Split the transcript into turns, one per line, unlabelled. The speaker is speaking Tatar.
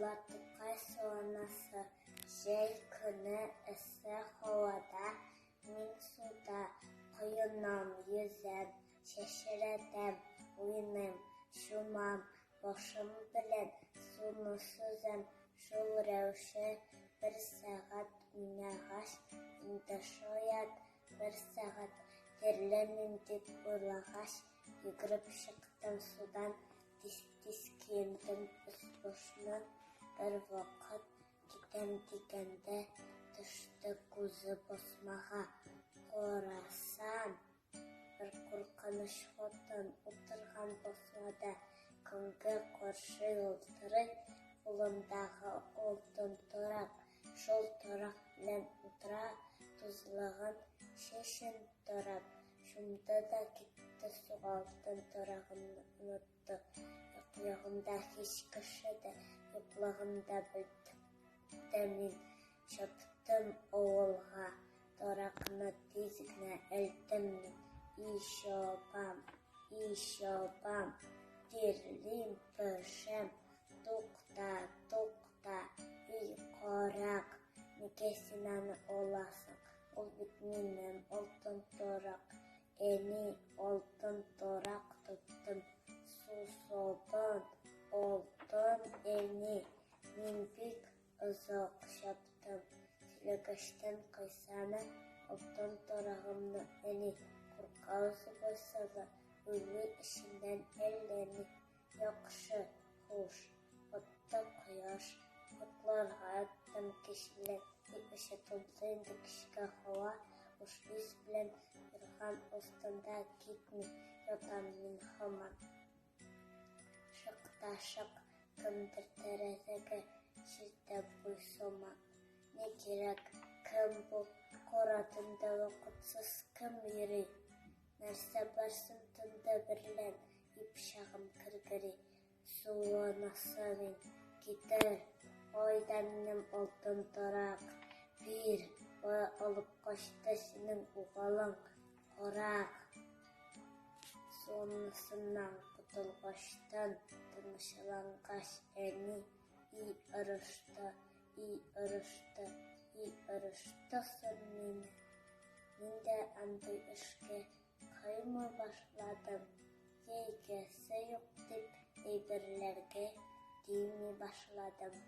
Габдулла Тукай суынасы. Җәй көне эссе һавада мин суда коенам, йөзәм, чәчрәтәм, уйныйм, чумам, башым белән суны сөзәм. Шул рәвешле бер сәгать уйнагач, инде шаять бер сәгать тирләмим дип уйлагач, йөгереп чыктым судан, тиз-тиз киендем өс-башны. Бервакыт китәм дигәндә төште күзе басмага. Карасам, бер куркыныч хатын утырган басмада, көнгә каршы ялтырый кулындагы алтын тарак. Шул тарак белән утыра, тозлаган чәчен тарап. Чумды да китте суга, алтын тарагымны онытты. Як-ягымда һич кеше дә юклыгын да белдем дә мин. Чаптым авылга, таракны тиз генә элдем мин. И чабам, и чабам, тирлим, пешәм. Тукта, тукта, и карак, нигә син аны аласың? Ул бит минем алтын тарак. Әни, алтын тарак тоттым. Сусабын, алтын әни. Мин бик озак чаптым. Сөйләгәчтен кайсана алтын тарагымны әни. Куркабыз булса да, уйлый эченнән әллә ни. Яхшы, хуш. Батты кояш. Йокларга яттым кич белән. Бик эче тулды инде кичке һава. Хуш ис белән юрган астында китми ятам мин һаман. Шык та шык кемдер тәрәзәгә чиртә буйсыман. Ни кирәк, кем бу, кара төндә вакытсыз кем йөри? Нәрсә бар соң төндә берлән, и пычагым кергери, суынасы мин, китер, кайда минем алтын тарак, бир, кая алып качты синең угалың, карак. Суынысыннан котылгачтан, тынычлангач, әни и ырышты, и ырышты, и ырышты соң мине. Мин дә андый эшкә кыймый башладым. Җәйгесе юк дип, әйберләргә тими башладым.